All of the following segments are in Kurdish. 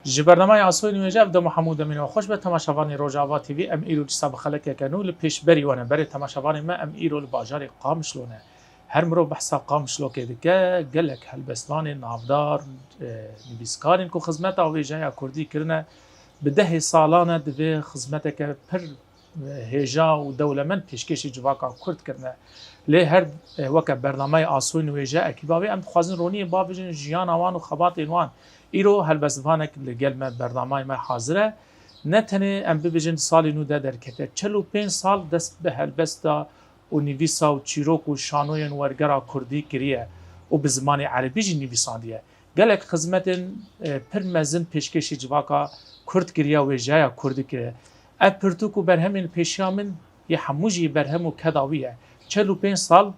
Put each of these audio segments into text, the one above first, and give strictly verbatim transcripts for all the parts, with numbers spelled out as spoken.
Ji bernameyê Asoyên Wêje ev dem û hemû demên we xweş be. Temaşevanê Rojava T V, em îro dîsa bi xelekeke nû li pêşberî we ne. Berê temaşevanê me, em îro li bajarê Qamişlo ne. Her mirov behsa Qamişlokê dike, gelek helbestvanên navdar, e, nivîskarên ku xizmeta wêjeya kurdî kirine, bi dehê salan e divê xizmeteke pir, e, hêja û dewlemend pêşkêşî civaka kurd kirine. Lê her, e, weke bernameyê Asoyên Wêje ekîba wê, em dixwazin roniyê bavêjin jiyana wan û xebatên wan. Îro helbestvanek li gel me, bernameyê me hazir e. Ne tenê em bibêjin di salê nû de derkete. Çel û pênc sal dest bi helbesta û nivîsa û çîrok û şanoyên wergera kurdî kiriye û bi zimanê erebî jî nivîsandiye. Gelek xizmetên, e, pir mezin pêşkêşî civaka kurd kiriye, wêjeya kurdî kiriye. Ev pirtûk û berhemên pêşiya min yê hemû jî berhem û keda wî ye. Çel û pênc sal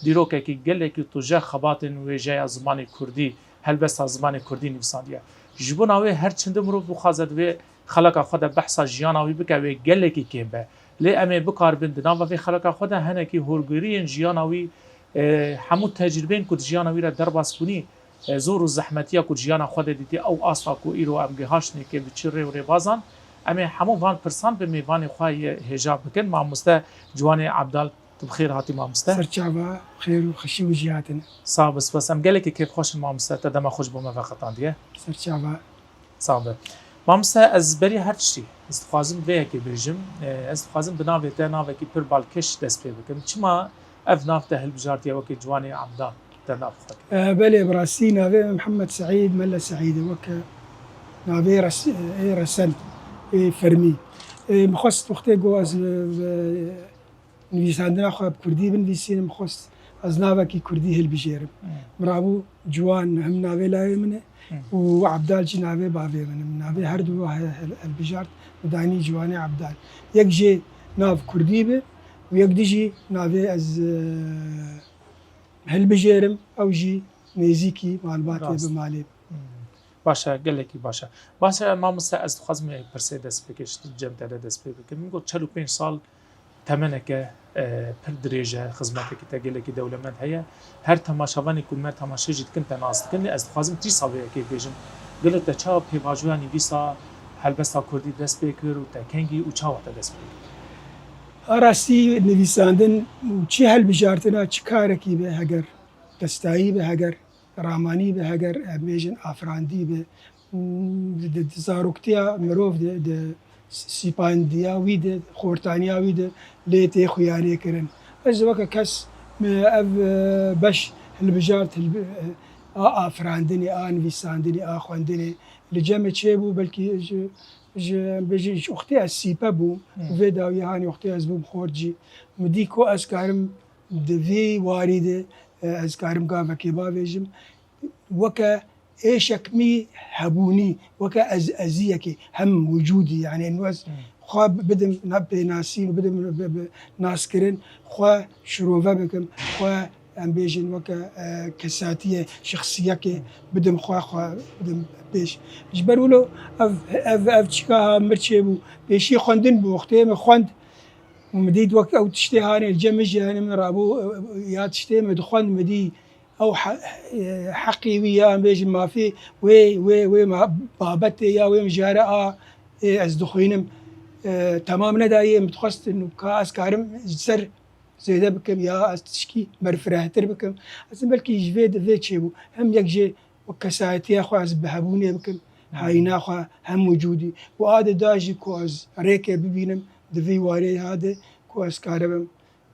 dîrokekî gelekî tuje xebatên wêjeya zimanê kurdî, helbesta zimanê kurdî nivîsandiye. Ji bona wê her çende mirov bixwaze di vê xeleka xwe de behsa jiyana wî bike, wê gelekî kêm be. Lê em ê bikaribin di nava vê xeleka xwe de hinekî holgiriyên jiyana wî, e, hemû tecrîbeyên ku di jiyana wî re derbas bûnî, e, zor û zehmetiya ku di jiyana xwe de dîtî, ew asta ku îro em gihaştine kê bi çi rê û rêbazan, em ê hemû van pirsan bi mêvanê xwe yê hêja bikin. Mamoste Ciwanê Ebdal, tu bi xêr hatî mamoste. Serçava xêr û xweşî û jî hatin. Sağ be, spas. Em gelekî kêfxweş in mamoste, te dema xwe ji bo me veqetandiye. Serçava. Sağ be. Mamoste, ez berî her tiştî, ez dixwazim vê yekê bêjim. E, ez dixwazim bi navê te navekî pir balkêş dest pê bikim. Çima ev nav te hilbijartiye wekî Ciwanê Ebdal te nav xwe kir? E, belê, bi rastî navê min Mihemed Seîd, Mele Seîd e, weke navê res-, ê resen, ê fermî. E, min xwest wextê ku ez, e, nivîsandina xwe bi kurdî binivîsînim, xwest ez navekî kurdî hilbijêrim. Hmm. Min rabû Ciwan hem navê layê min e Hmm. û Ebdal jî navê bavê min e. Min navê her du he-, hel-, hilbijart, min danî Ciwanê Ebdal. Yek jê nav kurdî bi û yek dî jî navê ez, e, hilbijêrim, ew jî nêzîkî malbatê Rast. bi malê. Hmm. Baş e, gelekî baş e. Baş e, mamoste, ez dixwazim ê pirsê dest pê kir, ji cem te de dest pê bikim. Min got çel û pênc sal temeneke, e, pir dirêj e, xizmetekî te gelekî dewlemend heye. Her temaşevanê ku me temaşe jî dikin, te nas dikin. Lê ez dixwazim tîsa vê yekê bêjim. Gelo te çawa pêvajoya nivîsa helbesta kurdî dest pê kir û te kengî û çawa te dest pê kir? A rastî nivîsandin û çi hilbijartina çi karekî be, heger destayî be, heger ramanî be, heger, em bêjin, afirandî be, di, di zaroktiya mirov de, di sîpandiya wî de, xortaniya wî de lê tê xuyanê kirin. Ez weke kes, min ev, e, beş hilbijart, hilbi-, e, a afirandinê, a nivîsandinê, a xwendinê li cem min çêbû, belkî ji, ji, em bêjin, ji wextê ez sîpe bûm, Hmm. vê dawiyê hanî wextê ez bûm xort jî, min dî ku ez karim di vî warî de, e, ez karim gavekê bavêjim, weke êşek mî hebûnî, weke ez, eziyekê hem wicûdî, yani, ên wez Hmm. xwe bidim na pênasî, bidim bi, bi naskirin, xwe şirove bikim, xwe, em bêjin, weke, e, kesatiyê, şexsiyekê Hmm. bidim xwe, xwe bidim pêş. Ji ber wilo ev, ev, ev çika ha mir çêbû, pêşî xwendin bû, wextê min xwend, min dît wek ew tiştê hanê li cem min jî, yani, min rabû, e, ya tiştê min dixwend, min dî ew he-, e, heqê wî ya, em bêjin, mafê wê, wê, wê ma-, babetê ya wê mijare a, ê, ez dixwînim, e, temam nedayê, min dixwestin ka ez karim ji ser zêde bikim ya ez tişkî berfirehtir bikim. Ez belkî ji vê, vê çêbû. Hem yek jê wek kesayetiya xwe ez bi hebûnê bikim, Hmm. hayîna xwe hem wicûdî. Û a de da jî ku ez rêkê bibînim di vî warê ya de ku ez karibim,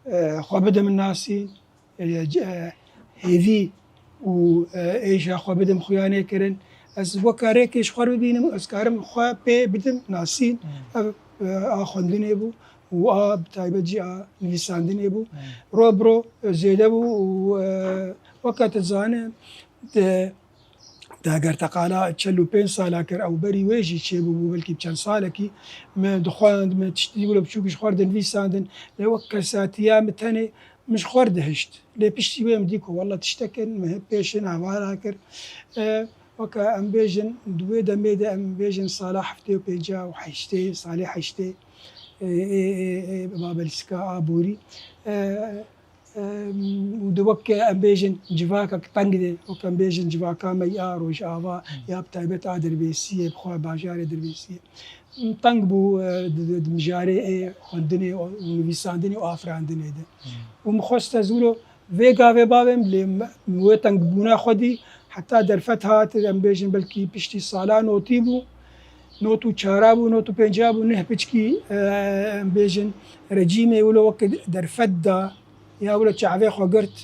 e, xwe bidim nasîn, e, c-, e, hêvî û, e, êşa xwe bidim xuyanê kirin. Ez weka rêkê ji xwe bibînim, ez karim xwe pê bidim nasîn. Hmm. Ev, e, a xwendinê bû û a bi taybet jî a nivîsandinê bû. Hmm. Ro bi ro, e, zêde bû û, e, weke tu zane, di, di eger te qala çel û pênc sala kir, ew berî wê jî çêbûbû, belkî bi çend salekî min dixwend, min tiştî wilo biçûk ji xwe dinivîsandin. Lê wek kesatiya min tenê min ji xwe dihişt. Lê piştî wê min dî ku wela tiştekin min hê pêşin hevara kir. E, weke em bêjin, di wê demê de em bêjin sala heftê û pênca û heştê, salê heştê, e, e, e, e, Babelîska Aborî. E, Em, û di wek em bêjin civakek teng de, wek em bêjin civaka me ya Rojava, ya bi taybet a Dirbêsiyê, bi xwe bajarê Dirbêsiyê. Em, teng bû, e, di, di, di mijarê ê xwendinê û nivîsandinê û afirandinê de. Û min xwest ez wilo vê gavê bavêm, lê me, wê tengbûna xwe dî heta derfet hat, em bêjin belkî piştî sala notî bû, not û çara bû, not û pênca bû, neh piçkî, e, em bêjin recîmê wilo wek derfet da, ya wilo çavê xwe girt,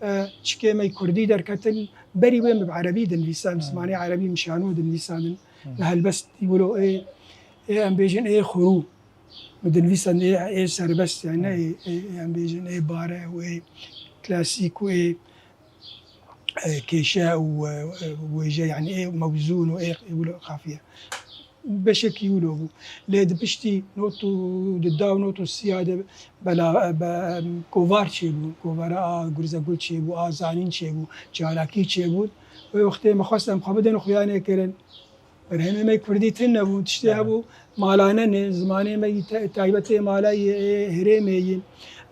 e, çikê me kurdî derketin, berî wê min bi erebî dinivîsand, bi zimanê erebî min şano dinivîsandin, li helbestî wilo ê, ê em bêjin ê xurû, min dinivîsand ê, ê serbest, yani ne ê, ê, ê em bêjin ê bare û ê klasîk û ê, e, kêşe û, e, e, wêje, yani ê mewzûn û ê, ê wilo xafiye. Beşekî wilo bû. Lê di piştî not û di da û not û siya de bela, be, kovar çêbû. Kovara a Gurzegul çêbû, a Zanîn çêbû, çalakî çêbû. Wê wextê me xwest em xwe bidin xuyanê kirin. Berhemê me kurdî tune bû. Tiştê hebû malane ne, zimanê me yî te-, taybetê mala yê, ê herêmê yî.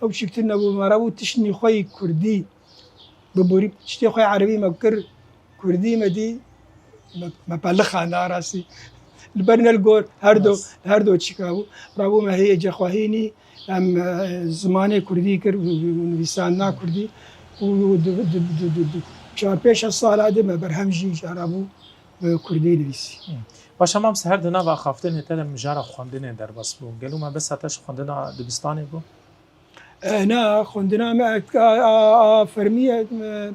Ew çîk tune bû, me re bû tiştnî xwe yî kurdî biborî. Tiştê xwe erebî me kir, kurdî me dî, me, me pelixand a rastî. Li ber ne li gor, her do, her do çîka bû. Rabû me hê cexwehînî, em, e, zimanê kurdî kir, nivîsandina kurdî. Û di, di, di, di, di çar pênc sala de me berhem jî jara bû, e, kurdî nivîsî. Hı. Baş e, mam se her di nava axaftinê te de mijara xwendinê derbas bû. Gelo me besa te ji xwendina dibistanê bû? E, na, xwendina me, a, a, a fermî, e, me,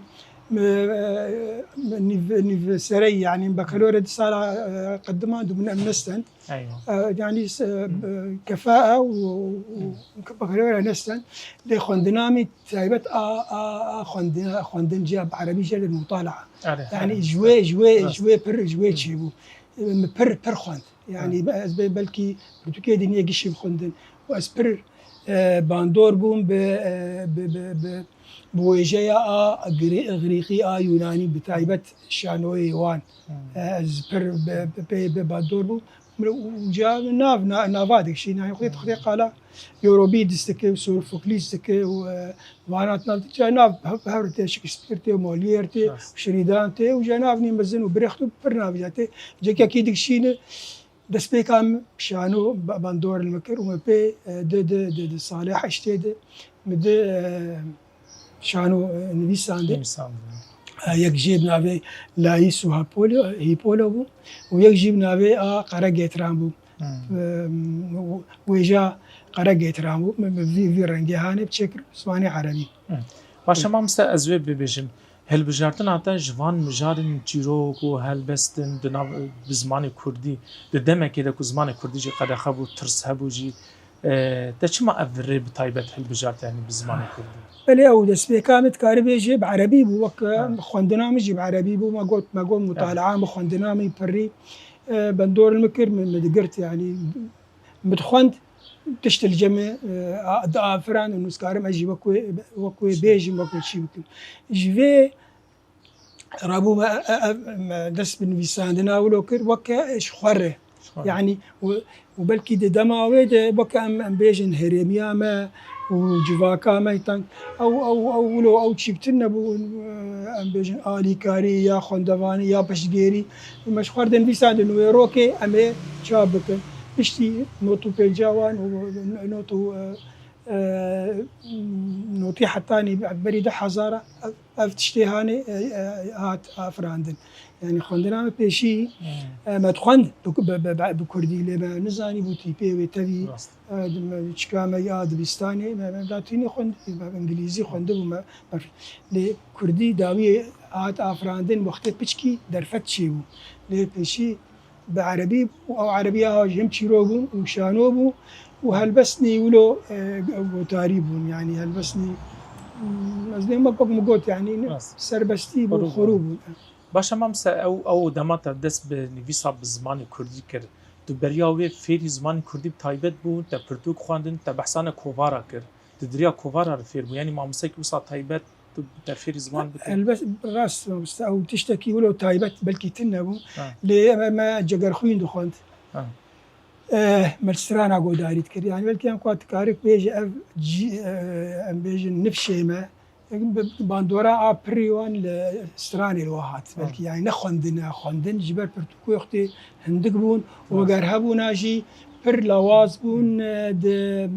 me, e, me nîv, nîv sereyî, yani bakalore di sala, e, qediman dibûn em nesten. Eywa. E, yani, e, kefae û, û, û bakalore nesten. Lê xwendina me taybet a, a, a xwendina, xwendin ciya bi erebî jê de mutalaa. Erê, yani erê. Ji wê, ji wê, ji wê pir, ji wê çêbû. E, me pir, pir xwend. Yani be-, ez be-, belkî pirtûkê dinê gişî bixwendin. Û ez pir, e, bandor bûm bi, e, bi, bi, bi, bi wêjeya a Gri-, Grîqî a Yûnanî, bi taybet şanoyê wan. E, ez pir bi, bi, pê, bi bandor bûm. Û ca nav, na-, nava dikişîn. Yani xwedê, xwedê qala Yorobî distike û Sofoklîs dike û, e, Van hat nav, ca nav hev-, hev tê, Shakespeare tê, Molière tê, Şirîdan tê û ca nav nî mezin û Brecht û pir nav ca tê. Cekekî dikişîne, destpêka min şano ba-, bandor li min kir û me pê, e, di, di, di, di salê heştê de mi di, e, şano, e, nivîsandin. Nivîsandin. E, yek jê bi navê Lais û Hapolo, Hîpolo bû û yek jî bi navê a Qeregêtiran bû. Hmm. Em, wêja Qeregêtiran bû, me, me vî, vî rengê hanê bi çêkir zimanê erebî. Hmm. Baş e, mamoste, ez wê bibêjim. Hilbijartina te ji van mijarên çîrok û helbestin di nav, bi zimanê kurdî, di demekê de ku zimanê kurdî jî qedexe bû, tirs hebû jî, e, te çima ev rê bi taybet hilbijart, yanî bi zimanê kurdî? Belê, ew destpêka min dikarî bêjî bi erebî bû, wek, ha, xwendina min jî bi erebî bû, me got, me got, ha, mutalaa min, xwendina min pirî, e, bandor li min kir, min, min digirt, yanî min dixwend, tişt li cem min, e, a-, diafirand û nûskarim ez jî wek wê, wek wê bêjim, wek wê çî bikim. Ji vê rabû me, e, e, me dest bi nivîsandina wilo kir, weke ji xwe re. Ji xwe re. Yanî û, û belkî di dema wê de weke em, em bêjin herêmiya me û civaka me teng. Ew, ew, ew wilo, ew çîktir nebû, em bêjin alîkarî ya xwendevanî ya piştgêrî. Me ji xwe re dinivîsandin wê rokê em ê çap bikin. Piştî not û pênca wan û not û, e, e, notî hetanî berî du hezar ev, ev tiştê hanê, e, e, hat afirandin. Yanî xwendina me pêşî, hmm, e, me dixwend bi, bi, bi, bi, bi kurdî, lê me nizanî bû tîpê wê tevî, rast, e, di me, çika me ya dibistanê, me, me latînî xwend, me îngilîzî xwendibû, me, me, lê kurdî dawiyê hat afirandin wextê piçkî derfet çêbû. Lê pêşî bi erebî bû, ew erebiya ha jî hem çîrok bûn û şano bû û helbestnî wilo, e, gotarî bûn, yanî helbestnî, mm, ez dê wek min got, yanî, rast, serbestî bû, xurû bû. Xurû bûn. Baş e, mamoste, ew, ew dema te dest bi nivîsa bi zimanê kurdî kir, tu beriya wê fêrî zimanê kurdî bi taybet bû, te pirtûk xwendin, te behsa ne kovara kir. Tu di riya kovara re fêr bû, yanî mamostekî wisa taybet tu, te fêrî ziman bike? Elbet, rast, mamoste, ew tiştekî wilo taybet belkî tune bû. Ha. Lê me, me Cegerxwîn dixwend. Ha. Eh, me strana godarî dikir. Yani belkî em ku dikarik bêje ev cî, eh, em bêjin nifşê me. Bandora a pirî wan li stranê li we hat. Ha. Belkî yani ne xwendin e, xwendin ji ber pirtûkê wextê hindik bûn û Rast. Eger hebûna jî pir lawaz bûn, eh, di,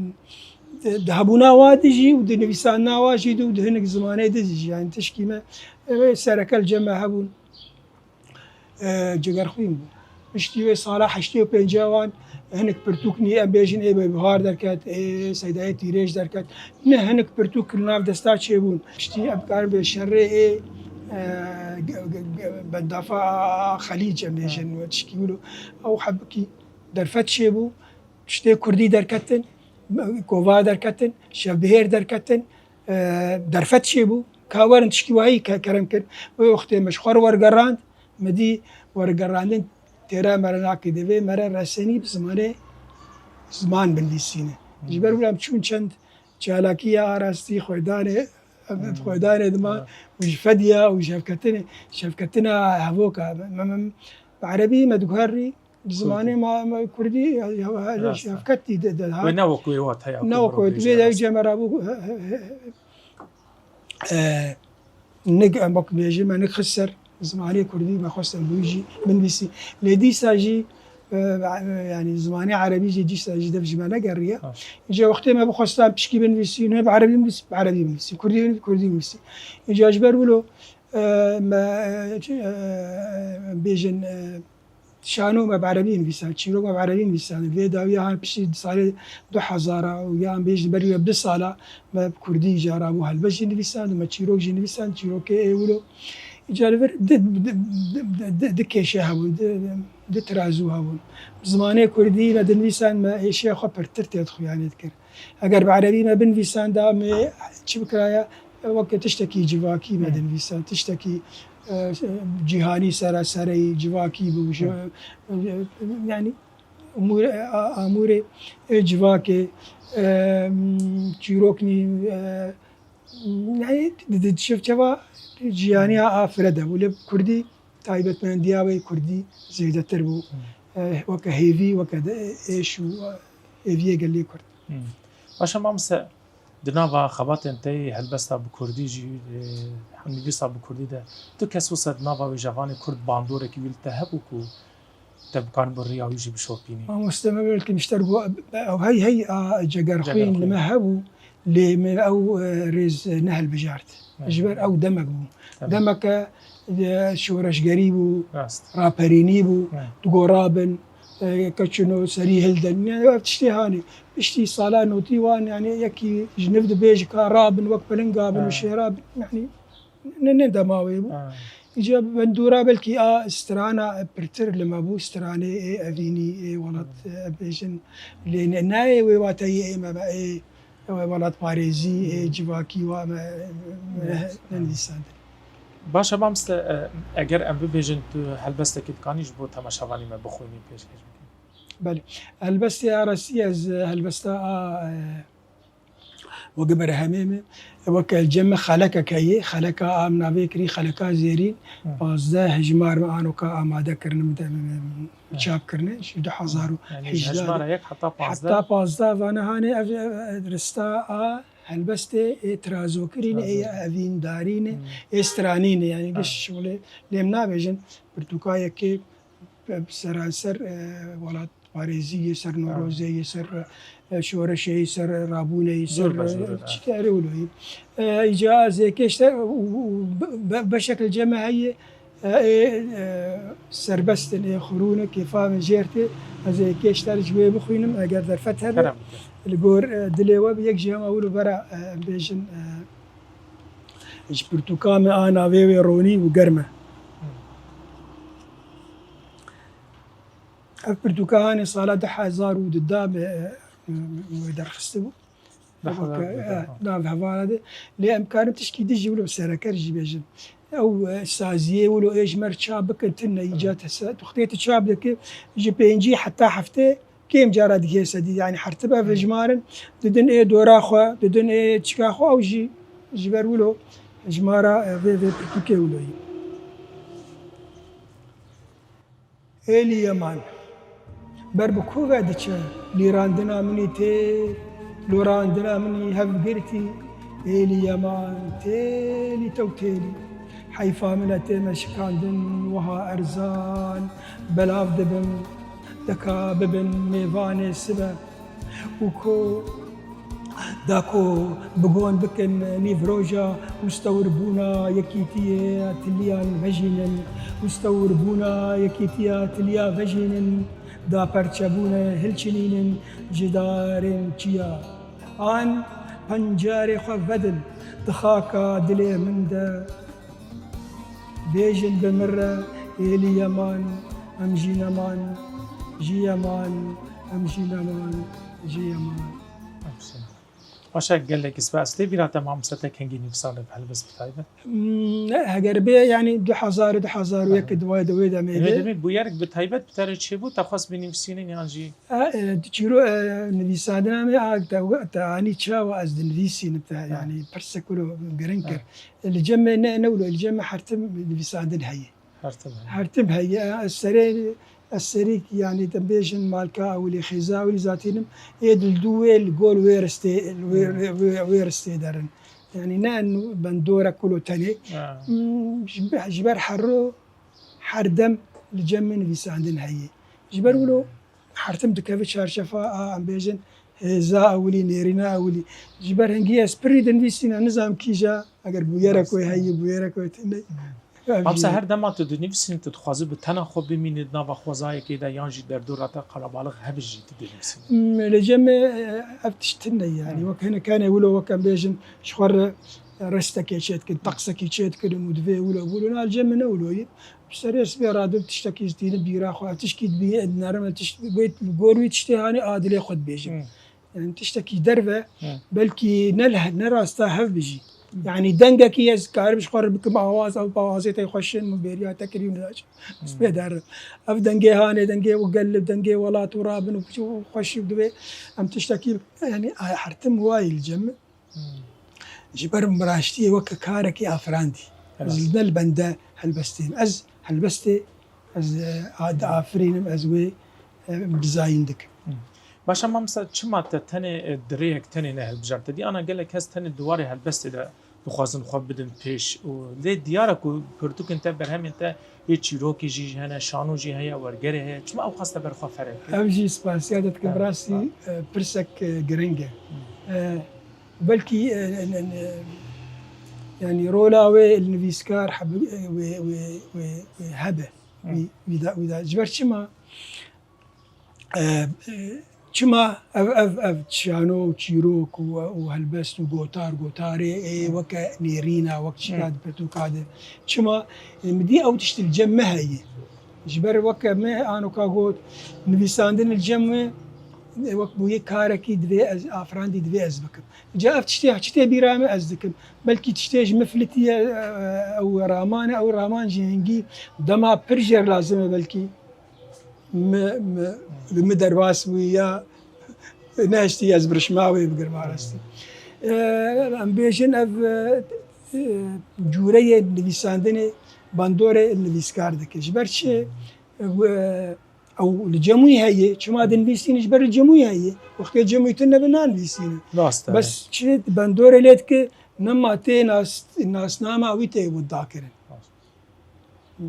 di, di hebûna wa de jî û di nivîsandina wa jî de û di hinek zimanê de jî. Yani tişkî me, ew ê sereke li cem me hebûn. E, Cegerxwîn bû. Piştî wê sala heştê û pênca wan hinek pirtûk nî, em bêjin ê Bihar derket, ê Seydayê Tîrêj derket. Ne hinek pirtûk li nav desta çêbûn. Piştî em karin bê şerê ê, e, ge-, ge-, ge-, bendafa a, a Xelîc em bêjin, tişkî wilo. Ew hebkî derfet çêbû. Tiştê kurdî derketin, kova derketin, şevbihêr derketin, e, derfet çêbû. Ka werin tişkî wahî ke-, kerem kir. Wê wextê me ji xwe re wergerand, me dî wergerandin têra me re nake. Divê me re resenî bi zimanê ziman binivîsîne. Ji ber wilo em çûn çend çalakiya arastî xwedanê, em xwedanê dima û ji fediya û ji hevketinê, ji hevketina hevoka. Me, me, me, bi erebî me diguherî, Bi zimanê ma, ma kurdî, ya, ya, ya, Rast e. Şefqetî de, de, ha. Wê ne wek wê wat heye Ne ku wek wê, mirov bêje, vê de rast. Cem Erabû, he, he, he, e, nik, em wek bêjim, me nik xist ser zimanê kurdî, me xwest em bûyî jî binivîsî. Lê dîsa jî, e, yani zimanê erebî jî dîsa jî dev ji me negeriye. Ha. Îca wextê me bixwestan pişkî binivîsî, ne bi erebî binivîsî, bi erebî binivîsî, kurdî binivîsî, kurdî binivîsî. Îca ji ber wilo, e, me, e, çi, e, bêjin, e, Şano me bi erebî nivîsand, çîrok me bi erebî nivîsand. Vê dawiya han piştî salê du hezar a û yan bêjin berî wê bi du sala me bi kurdî îcara bû helbest jî nivîsand û me çîrok jî nivîsand, çîrokê ê wilo. Îca li vir di, di, di, di, di kêşe hebûn, di, di tirazû hebûn. Bi zimanê kurdî me dinivîsand, me êşiya xwe pirtir tê dixuyanê dikir. Eger bi erebî me binivîsanda, me çi bikiraya, weke tiştekî civakî me Hmm. dinivîsand, tiştekî, e, cîhanî serasereyî civakî bû, ji, Hmm. e, yani, umûre, a, amûrê, e, civakê, e, çîroknî, e, yani, di, di çev-, çeva cîhaniya a fire de bû. Lê kurdî, taybetmendiya wê kurdî zêdetir bû. Hmm. E, weke hêvî, weke de, êş û hêviyê gelê kurd. Hmm. Baş e, mamoste, di nava xebatên te yê helbesta bi kurdî jî, e, hemnivîsa bi kurdî de, tu kes wisa di nava wê jevanê kurd bandorekî wî li te hebû ku te bikaribû riya wî jî bişopînî? Mamoste me belkî nişter got, ew hey hey a Cegerxwîn Cegerxwîn. Li me hebû, lê me ew, e, rêz nehilbijart. Hı. Ji ber ew demek bû. Tabii. Demeke, e, şoreşgerî bû, Rast. Raperînî bû, Hı. digorabin, e, keçino serî hildin. Yani ev tiştê hanê. Piştî sala notî wan, yani yekî ji niv dibêje ka rabin, wek pilinga bin û Ha. şêra bin. Yani ne, ne dema wê bû. Ha. Îca bendora belkî a strana pirtir li me bû, stranê ê evînî, ê welat, Hmm. e, bêjin. Lê ne, nayê wê wateyê ê me, me ê, ê welatparêzî, ê Hmm. civakî wa me, me Evet. ne nivîsandin. Baş e, mamoste, e, eger em bibêjin tu helbestekî dikanî ji bo temaşevanî me bixwînî pêşkêş bikî? Belê. Helbestê a rastî ez, e, helbesta a, e, Weke berhemê me, weke cem me xelekek heye, xeleka a em navê kirî xeleka zêrîn, Hı. pazdeh hejmar me anoka amade kirine, me de, me, me, Hı. çap kirine, ji du hezar û hejdeh Yani hejmara de. Yek heta pazdeh. Heta pazdeh vane hanê ev, ev, ev rista a helbestê ê tirazokirîn, ê Tirazokirîn. evîndarîn, Hı. ê stranîn, yani Ha. giş şolê lêm nabêjin, pirtûka yekê bi seranser, e, welat parêzî yê ser Norozê, yê ser, e, şoreşê, yê ser rabûnê, yê ser, Zor be, zor e, be. Çi kerê wilo yî. E, îca zêkê işte, û, û, be, be, beşek li cem me heye, e, ê, e, serbest in, ê xirûn e, kêfa min jêr tê. Ez ê yekê işte ji wê bixwînim, eger derfet hebe. Kerem bike. Li gor, e, dilê we bi yek jî hema wilo bera, e, bêjin, e, ji pirtûka me a navê wê ronî û germ e. Ev pirtûka hanê sala du hezar û du de me, me, me derxistibû. Du hezar û du de, Weke, ha. e, nav hevana de. Lê em karin tişkî din jî wilo sereker jî bêjin. Ew, e, saziyê wilo ê ji me re çap bikin tune, îca te se-, wextê tu çap dike, ji pêncî heta heftê kêm cara dihê sedî, yani hertib ev Hmm. hejmarin, didin ê dora xwe, didin ê çika xwe, ew jî ji ber wilo hejmara, e, vê, vê pirtûkê wilo yî. Êlî Yeman. Ber bi ku ve diçe? Lîrandina min î tê, lorandina min î hevgirtî, êlî yeman têlî tew têlî. Heyfa min e tê me şikandin wiha erzan, belav dibim, deka bibin mêvanê sibe. Û ku Da ku bi gon bikin nîvroja û stewirbûna yekîtiyê tiliyan vejînin û stewirbûna yekîtiya tiliya vejînin, da perçebûne hilçinînin ji darên çiya. An pencarê xwe vedin di xaka dilê min de. Bêjin bi min re êlî yeman, em jî neman, jî yeman, em jî neman, jî yeman. Başa gelek spas. Tê bîra te mamoste te kengî nivîsandin helbest bi taybet? Hmm, ne, heger bê, yanî du hezar, du hezar û yek Aha. di wê, di wê demê Wê de. demê bûyerek bi taybet bi te re çêbû, te xwest binivîsînin yan jî? E, e, tu çîro, e, nivîsandina me, a, te, te anî çawa ez dinivîsînim te, Ha. yanî pirsek wilo giring Ha. kir. E, li cem me ne, ne wilo, li cem me her tim nivîsandin heye. Her tim heye. Her tim heye. Ez serê, ez serî, yanî, te bêjin malka ewilî, xêza ewilî zatînim, ê dil dû wê li gor wê ristê, wê, Hmm. wê, wê, wê ristê derin. Yanî ne en bendorek wilo tenê. Ha. Hmm, ji be-, ji ber herro, her dem li cem min nivîsandin heye. Ji ber Hmm. wilo her tim dikeve çarşefa a, em bêjin, hêza ewilî, nêrîna ewilî. Ji ber hingî ez pirî dinivîsîne, nizam kîja, eger bûyerek Rast. wê heye, bûyerek wê tune. Ev Mamsa jî her dema tu dinivîsînî, tu dixwazî bi tena xwe bimînî di nava xwezayekê de yan jî derdora te qelebalix hebe jî tu dinivîsînî? Hmm, li cem me, e, ev tişt tune ye, yanî. Hmm. Wek hinek hene wilo, wek em bêjin, ji xwe re restekê çêdikin, teqsekî çêdikirin û divê wilo bûlo. Na, li cem me ne wilo ye. Bi serê sibê radib tiştekî dînim bîra xwe, tişkî dibî-, dinerim, tişt-, wê, gor wî tiştê hanê a dilê xwe dibêjim. Hmm. Yani tiştekî derve, Hı. belkî ne li he-, ne rasta hev bijî. Hı. Yani dengekî ez karim ji xwe re bikim awaz, ew awazê te xweşin, min bêriya te kirî û nidaç. Hı. Spê der. Ev dengê hanê, dengê û gel, dengê welat û rabin û piç û xweşî û divê em tiştekî, yani, a, her tim wayî li cem min. Hı. Ji ber min bi raştiyê weke karekî afirandî. Evet. Ez ne li bende helbestê me. Ez helbestê, ez, e, a, diafirînim, ez wê, e, dizayîn dikim. Hı. Baş e, mamosta, çima te tenê, e, di rêyek tenê ne hilbijart? Te dî ana gelek kes tenê di warê helbestê de dixwazin xwe bidin pêş û lê diyar e ku pirtûkên te, berhemên te yê çîrokê jî hene, şano jî heye, wergerê heye. Çima ew xwest te ber xwe ferek kir? Ev jî spasiya te dikim, Ha, rastî, ha. e, pirsek, e, giring e. Hı. E, belkî, e, e, e, e, yani rola wê li nivîskar heb-, e, wê, wê, wê, wê hebe. Hı. Wî, wî da, wî da. Ji ber çima? E, e, çima ev, ev, ev şano û çîrok û, û helbest û gotar, gotarê ê Hı. weke nêrîna, wek çika Hı. di pirtûka de. Çima? E, min dî ew tişt li cem me heye. Ji ber weke me anoka got, nivîsandin li cem me, e, wek bûye karekî divê ez, afirandî divê ez bikim. Ca ev tiştê, çi tê bîra me ez dikim. Belkî tiştê ji min filitiye, e, ew raman e, ew raman jî hingî dema pir jêr lazim e belkî. Me, me, li min derbas bû ya nehiştî ez birişma wê bigirim arastî. E, em bêjin ev, e, e, cûreyê nivîsandinê bandorê nivîskar dike. Ji ber çi? E, ew li cem wî heye, çima dinivîsîne, ji ber li cem wî heye. Wextê cem wî tune be nanivîsîne. Rast e. Bes çi bandorê lê dike, nema tê nas-, nasnama wî tê wida kirin. Rast.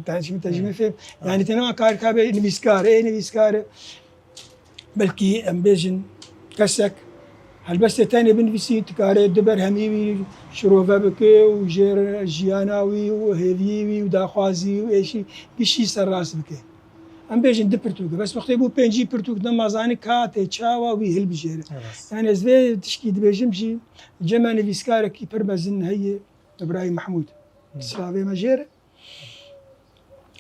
Te jî, te jî Hı. min fêm. Rast. Yani te nema kar ka be nivîskar, ê nivîskar e. Belkî em bêjin kesek helbestê tenê binivîsî, dikare du berhemî wî şirove bike û jê re jiyana wî û hêviyê wî û daxwazî û êşî gişî serrast bike. Em bêjin du pirtûk e. Bes wextê bû pêncî pirtûk nema zanî ka tê çawa wî hilbijêre. Evet. Yani ez vê tişkî dibêjim jî cem me nivîskarekî pir mezin heye, Îbrahîm Mehmûd. Hı. Silavê me jê re.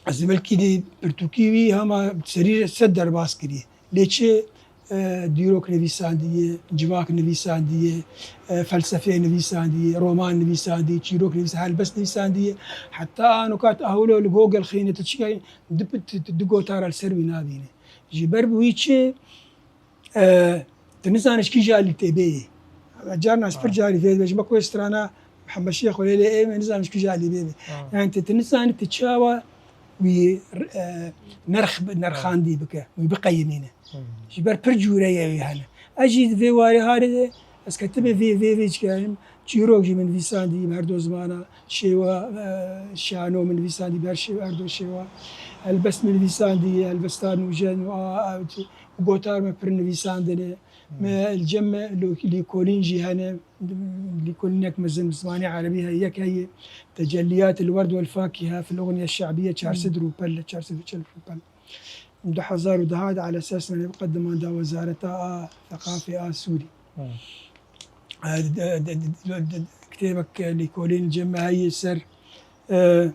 Ez ê belkî di pirtûkî wî hema serî sed derbas kiriye. Lê çi, e, dîrok nivîsandiye, civak nivîsandiye, e, felsefeyê nivîsandiye, roman nivîsandiye, çîrok nivîsandiye, helbest nivîsandiye. Heta anoka tu ahûlo li Google xîne, tu çi du, du, du gotara li ser wî nabîne. Ji ber bi wî çi, E, tu nizanî ji kîja alî tê bê yê. Carna ez pir Ha. carî vê dibêjim, wek wê strana Mihemed Şêx û Lêlê ê, me nizanî ji kîja alî bê bê. Ha. Yani tu, tu nizanî tu çawa wî, e, nerx, nerxandî bike, wî biqeyimîne. Ji ber pir cûreyê wî hene. Ez jî di vê warê harê de, ez ketime vê, vê, vê çikirim. Çîrok jî min nivîsandî bi her do zimana, şêwa, e, şano min nivîsandî bi her şêwa, her do şêwa. Helbest min nivîsandî, helbesta nûjen û a, a, û gotar me pir nivîsandine. Me li cem me lo-, lîkolîn jî hene. Lîkolînek mezin bi zimanê erebî heye, yek heye, Tecelliyat el-Werd wel-Fakihe fil Ugniye Şe'biye, çar sed rûpel, çar sed û çel rûpel. Du hezar û deh de ala esas me bi qediman da Wezareta a Seqafê a Sûrî. Hmm. E, de, de, de, de, kitêbek lîkolîn cem me heye ser, e,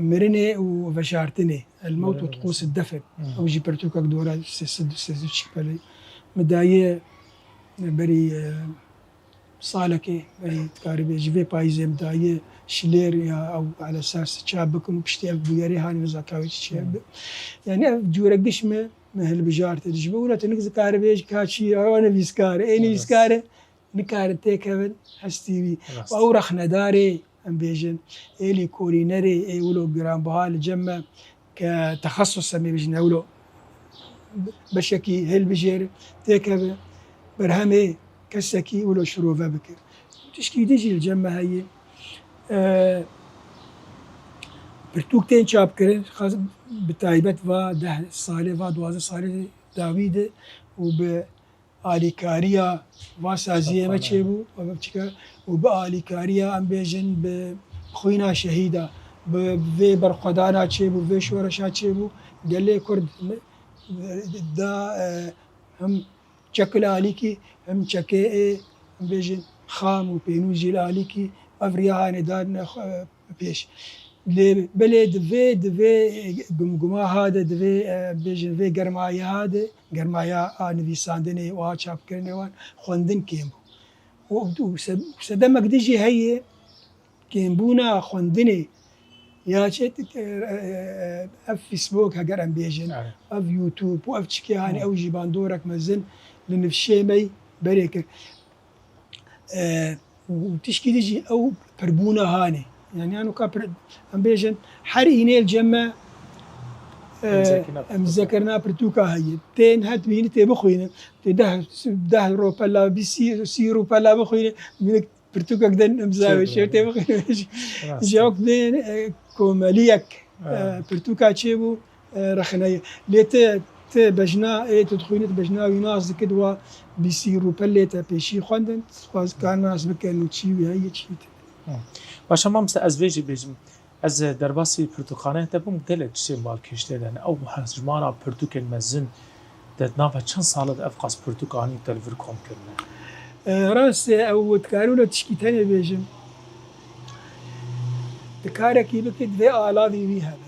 mirinê û veşartinê. El-Mewt ve Tkûs ed-Defn. Hmm. Ew jî pirtûkek dora sê sed û sêzdeh çî pelê. Mi daye berî, e, salekê, berî dikarî bê ji vê payîzê min daye şilêr ya ew ala esas çap bikim û piştî ev bûyerê hanî vêza ka wê çi çi ye. Hmm. Yani ev cûre giş mi, mi hilbijartin. Ji bo wilo tu nik dikarî bê ji ka çi ye, ew nivîskar e. Ê nivîskar e, nikarin têkevin hestî wî. Rast. Û ew rexnedarê, em bêjin, ê lîkolînerê, ê wilo giranbiha li cem me ke texesus em ê bêjin, ew wilo beşekî hilbijêrin, têkeve berhemê kesekî wilo şirove bike. Tişkî din jî li cem me heye. E, pirtûk tên çapkirin, xas-, bi taybet va deh salê, va duwazdeh salê dawî de û bi alîkariya va saziyê me çêbû, û bi alîkariya, em bêjin, bi xwîna şehîda, bi vê berxwedana çêbû, vê şoreşa çêbû, gelê Kurd da, e, him çek li alîkî, him çekê ê, em bêjin, xam û pênû jî li alîkî, ev riya hanê dadine xwe, pêş. Lê belê di vê, di vê gumguma ha de, di vê, e, bêjin, vê germaya ha de, germaya a nivîsandinê û a çapkirinê wan, xwendin kêm bû. Û, û se-, sedemek din jî heye, kêmbûna xwendinê ya çi, e, e, e, ev Facebook, heger em bêjin, evet, ev YouTube û ev çikê hanê, hı, ew jî bandorek mezin li nifşê me berê kir. E, û tişkî din jî ew pirbûna hanê. Yani, yan weka pir, em bêjin, her înê li cem me, e, imzekirina pirtûka heye. Tên her dibînî tê bixwînin. Tê deh, deh rûpela, bîst, sî, sî rûpela bixwînin. Minik pirtûkek din imza wê, şev tê bixwînin. Rast e. Ji wek bên, e, komeliyek, e, pirtûka çêbû, e, rexne ye. Lê ti, ti bejna, ê tu dixwînî, tu bejna wî nas dikit, wa bîst rûpelê te pêşî xwendin, dixwaz ka nas bikin û çî wî heye, çî tê. Hı. Baş e mamoste, ez vê jî bêjim. Ez derbasî pirtûkxaneyê te bûm, gelek tiştên balkêş tê de ne. Ew hejmara pirtûkên mezin de di nava çend sala de ev qas pirtûk anî te li vir kom kirine? E, rast e, ew dikarî wilo tişkî tenê bêjim. Tu karekî bikî, divê alavê wî hebe.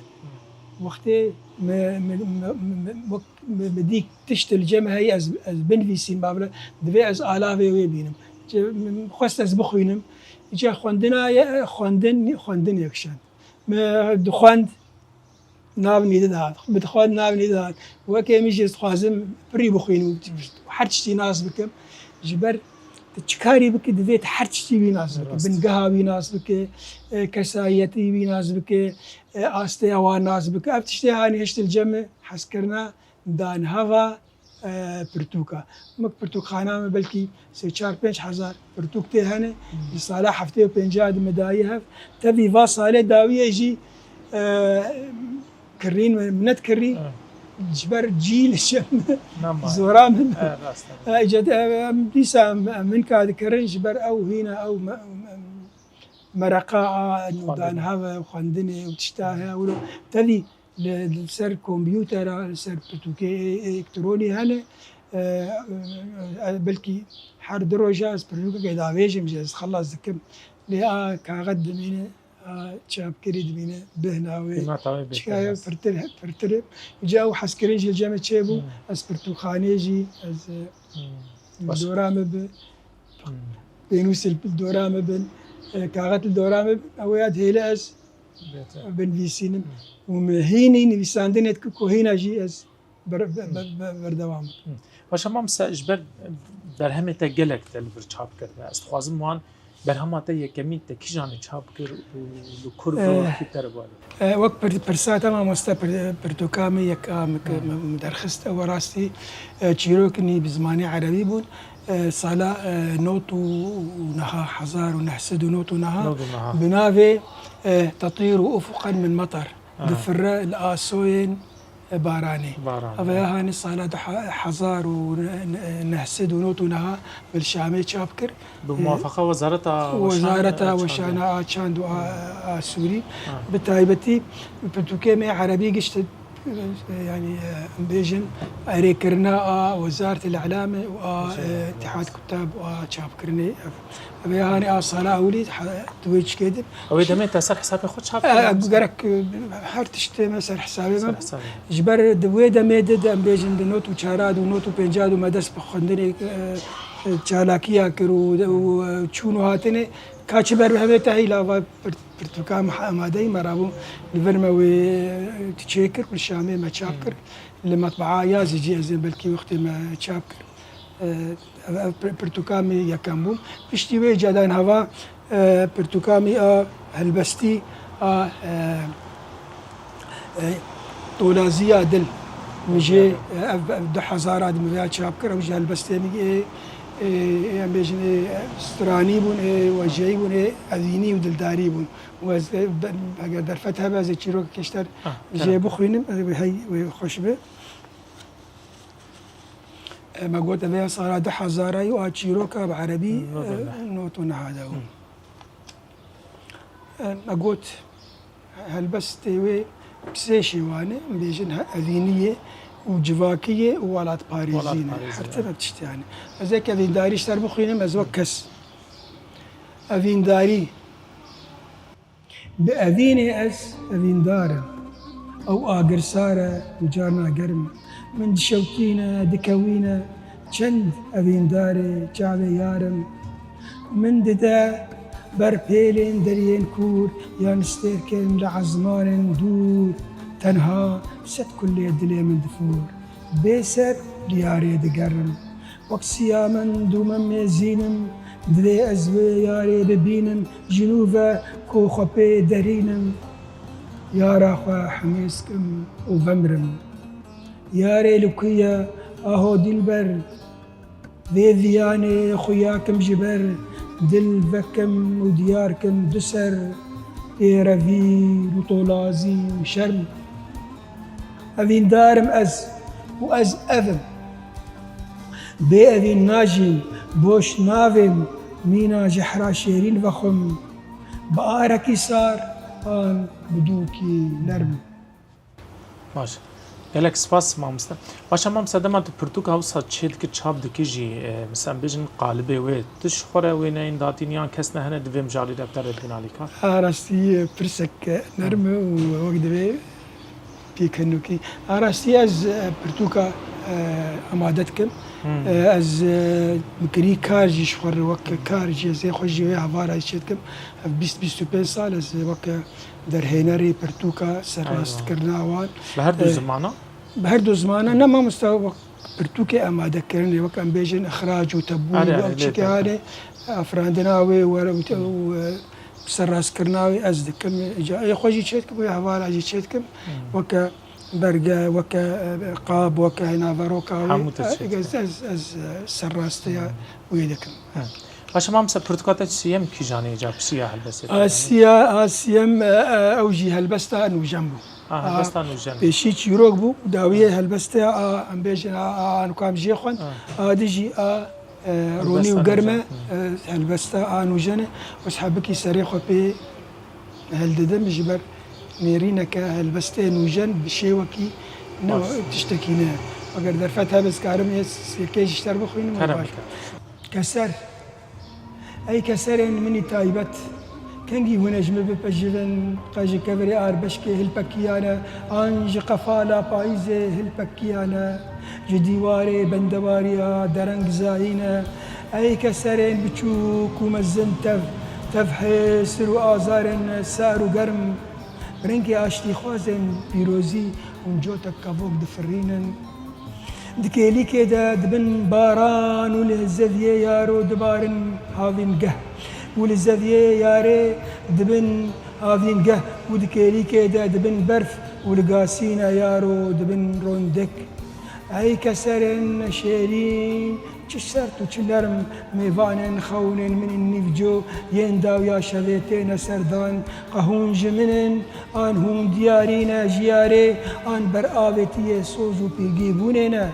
Wextê me, me, me, me, me, wek me, me dî tişt li cem heye, ez, ez binivîsîm, ba bile, divê ez alavê wê bînim. Çi, me, me xwest ez bixwînim. Îca xwendina ye, xwendin, xwendin yekşand. Me dixwend, nav nîdidat. Bidixwend, nav nîdidat. Wekê min jî ez dixwazim pirî bixwînim û her tiştî nas bikim. Ji ber tu çi karî bikî, divê tu her tiştî wî nas bikî. Rast. Bingeha wî nas bikî, e, kesayetî wî nas bikî, e, astêya wan nas bikî. Ev tiştê hanî hişt li cem me hezkirina danheva, e, pirtûka. Min pirtûkxana me belkî sê çar pênc hezar pirtûk tê hene. Hmm. Di sala heftê û pênca de me dayî hev. Tevî va salê dawiyê jî, e, kirîn me, minet kirî. Evet. Ji ber cî li cem me zora min. Evet, rast e. E, îca de, e, em dîsa em, em hinka dikirin ji ber ew hîna ew me, me, mereqa a danheve, xwendinê û tişta heye wilo. Tevî li, li ser kompûtera, li ser pirtûkê e-, elektronî hene. E, e, e, belkî her du roja ez pirtûkekê davêjim jî ez xelas dikim. Lê a kaxet dimîne, a çapkirî dimîne, bêhna wê. Qîmeta wê bêtir, çika ye, rast, pirtir, pirtir e. Îca ew hezkirin jî li cem me çêbû. Hmm. Ez pirtûkxanê jî, ez, e, Hmm. Baş. Dora me bi. Hmm. Pênûsê li dora me bin. E, kaxet li dora me bin. Ew ya dihêle ez Bêtir. Binivîsînim. Hmm. Û min hînî nivîsandinê dike ku hîna jî ez ber-, be-, be-, be-, berdewam bikim. Hmm. Baş e mamoste, ji ber Berhemê te gelek te li vir çap kirine. Ez dixwazim wan berhema te yekemîn te kîjanê çap kir û li kur ve Eh. kî te re bale? Eh, wek pir-, pirsa te mamoste pir-, pirtûka min yek a min ki Hı. min, min derxist, ew rastî, eh, çîrok nî bi zimanê erebî bûn. Eh, sala, eh, not û niha, hezar û neh sed û not û niha, Not û niha. bi navê, eh, Tetîru ufuqen min metar. Ha. Difirre li asoyên baranê. Baran, Eve ya ha. hanî sala du he-, hezar û neh sed û not û niha li Şamê çap kir. Bi Ee, muwafaqa Wezareta Weşan, Wezareta e, Weşana çandî. a çand û a, a Sûrî. Ha. Bi taybetî bi pirtûkê me erebî gişt, e, yanî, e, em bêjin erêkirina a Wezaretil Îlamê û a, Weşan, e, Îtîhad Kutab û a çapkirinê ev. Vê hanê a sala ewilî, ha, di wê çikê din. Ew ê demê te ser hesabê xwe çap E, kirin, gerek, e, her tiştê me ser hesabê Ser me. hesabê. Ji ber di wê demê de, de em bêjin di not û çara de û not û pênca de me dest bi xwendinê, e, e, çalakiya kir û, û, e, çûn û hatinê ka çi ber bi hemê te heyla va pir-, pirtûka me amadeyî me rabû li vir me wê, e, çê kir, li Şamê me çap kir. Li metbaa ya zî cî ez ê belkî wextê me çap kir. E, ev, ev pir-, pirtûka min yekem bû. Piştî wê cadan heva, e, pirtûka min a helbestî a, e, e, Tolaziya Dil. Min jê, e, ev, ev du hezar a di min vêya çap kir. Ew ji helbestê min ê, ê, ê, em bêjin, ê, stranî bûn, ê, wejeyî bûn, ê, evînî û dildarî bûn. Û ez, e, be-, eger derfet hebe, ez ê çîrokekê ji te Ah, jê kerem. bixwînim, ez ê hey wê xweş be. E, me got, ev ya sala du hezar a û a çîroka bi erebî, Not û e, neh. not û neh de bû. Hı. E, me got, helbestê wê bi sê şêwan e, em bêjin he-, evînî ye û civakî ye û welatparêzî ne. Welatparêzî, Her evet. tişt yani. Ez ê evîndarî ji te bixwînim, ez wek kes. Evîndarî. Bi evînê ez evîndar im. Ew agirsar e û carna germ e. Min dişewtîne, dikewîne, çend evîndarê çavê yar im. Min dide ber pêlên deriyên kûr yan stêrkên li ezmanên dûr. Tenha sed kulê dilê min difûr. Bê ser li yarê digerim. Wek siya min dû me mêzînim, divê ez wê yarê bibînim, ji nû ve ku xwe pê derînim. Yara xwe hemêz kim û vemirim. Yarê li ku ye, aho dîlber? Vê viyanê xuya kim ji ber, dil vekim û diyar kim du ser, pêrevîr û tolazî û şerm. Evîndar im ez û ez ev im. Bê evîn najîm, boş navêm, mîna jehra şêrîn vexwim, bi arekî sar an bi dûkî nerm. Baş. Gelek spas mamoste. Baş e mamoste, dema tu pirtûka wisa çêdikî, çap dikî jî, e, mesela em bêjin qalibê wê, tu ji xwe re wê neyên datîn yan kes ne hene di vê mijarî de bi te re bidin alîkar? A rastî, e, pirsek, e, nerm e û wek divê pêkenokî. A rastî ez, e, pirtûka, e, amade dikim. Hmm. E, ez, e, bi kirî kar jî ji xwe re wek kar jî ez ê xwe jî wê hevala jî çêdikim. Ev bîst bîst û pênc sal ez wek derhênerê pirtûka serrastkirina wan. Eywa. Bi her du E, zimana? Bi her du zimana, ne mamoste wek pirtûkê amadekirinê, wek em bêjin îxrac û tebûn Erê, û erê, ew lê çikê te- hane, afirandina wê were û te-, û, e, serrastkirina wê ez dikim. Îca ê xwe jî çêdikim, wê hevala jî çêdikim. Hmm. Weke berge, weke, e, qab, weke naveroka wê. Hemû te çêdikim. Ez, ez, ez, e, serrasteya Hmm. wê dikim. Hmm. Baş e mamoste, pirtûka te siyem kîjanê îca, siya helbestê te? A siya, a siyem, e, e, ew jî helbesta nûjen bû. Ha, helbesta nûjen. Pêşî çîrok bû, dawiyê helbestê a, em bêjin a, a, a nuka em jê xwend, Ha. a di jî a, e, Helbesta ronî û germ e, nûjen. e, helbesta a nûjen e, ez hebikî serê xwe pê hildidim ji ber nêrîneke helbestê nûjen bi şêwekî ne Baş. tiştekî ne. Eger derfet hebe ez karim ê s-, yekê ji te re bixwînim, Kerem baş. bike. Keser. Ey keserên min î taybet, kengî hûn e ji min bipejivin, qe ji kevirê arbeşkê hilpekiyane, an ji qefala payîzê hilpekiyane, ji dîwarê bendewariya dereng zayîne. Ey keserên biçûk û mezin tev, tev hêsir û azarên sar û germ, bi rengê aştîxwazên pîrozî hûn cotek kevok difirînin. Di kêlîkê de dibin baran û li zeviyê yaro dibarin havîngeh û li zeviyê yarê dibin havîngeh û di kêlîkê de dibin berf û li gasîna yaro dibin rondek. Ey keserên şêrîn, çi sert û çi nerm mêvanên xewnên min in nîvco yên dawiya şevê têne serdan, qehûn ji min in, an hûn diyarî ne ji yarê, an ber avêtiyê soz û pîrgîbûnê ne.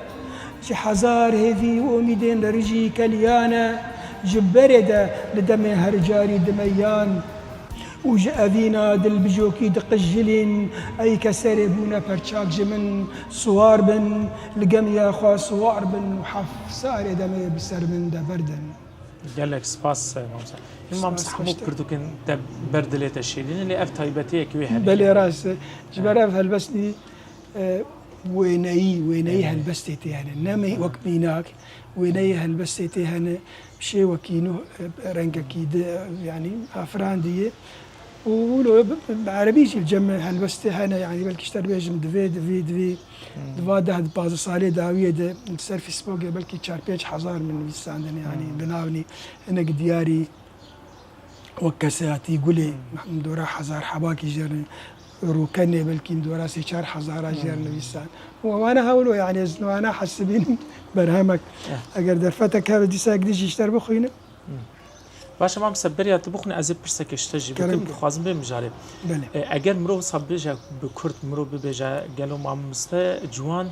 Ji hezar hêvî û omîdên re rijî keliya ne, ji berê de li demê her carî dimeyan û ji evîna dilbijokî diqijilîn, ey keserê bûne perçak ji min, siwar bin, li gemiya xwe siwar bin û heft sarê demê bi ser min de berdin. Gelek spas, e, mamoste. Him mamoste, spas, hemû xweştir. Pirtûkên te ber dilê te şêrîn in, lê ev taybetiyek wê hene. Belê, rast e. Ji ber, e, ev helbestî, e, wêneyî, wêneyî, e, helbestê tê hene. Ne me-, e, wek mînak, wêneyî helbestê tê hene. Şêwekî nû, e, rengekî di, e, yanî afirandiye. Û wilo bi, bi, bi erebî jî li cem helbestê hene, yanî belkî ji te bêjim divê, divî, divî, Hmm. di va deh, di pazdeh salê dawiyê de li ser Facebookê belkî çar pênc hezar min nivîsandin, yanî Hmm. bi navnî hinek diyarî wek kesayetî Gulê, Hmm. min dora hezar hebakî jêr, Rûkenê belkî min dora sê çar hezara jêr Hmm. nivîsan. Û wana hewlo, yanî ez wana hesibînim berhemek. Eh. Eger derfetek hebe dîsa ek dî jî ji te bixwînim. Hmm. Baş e, mamoste, beriya tu bixwîne, ez ê pirseke ji te jî bikim, Kerem ke. Dixwazim bê mijarê. Belê. E, eger mirov wisa bêje bi kurd, mirov bibêje, gelo mamoste Ciwan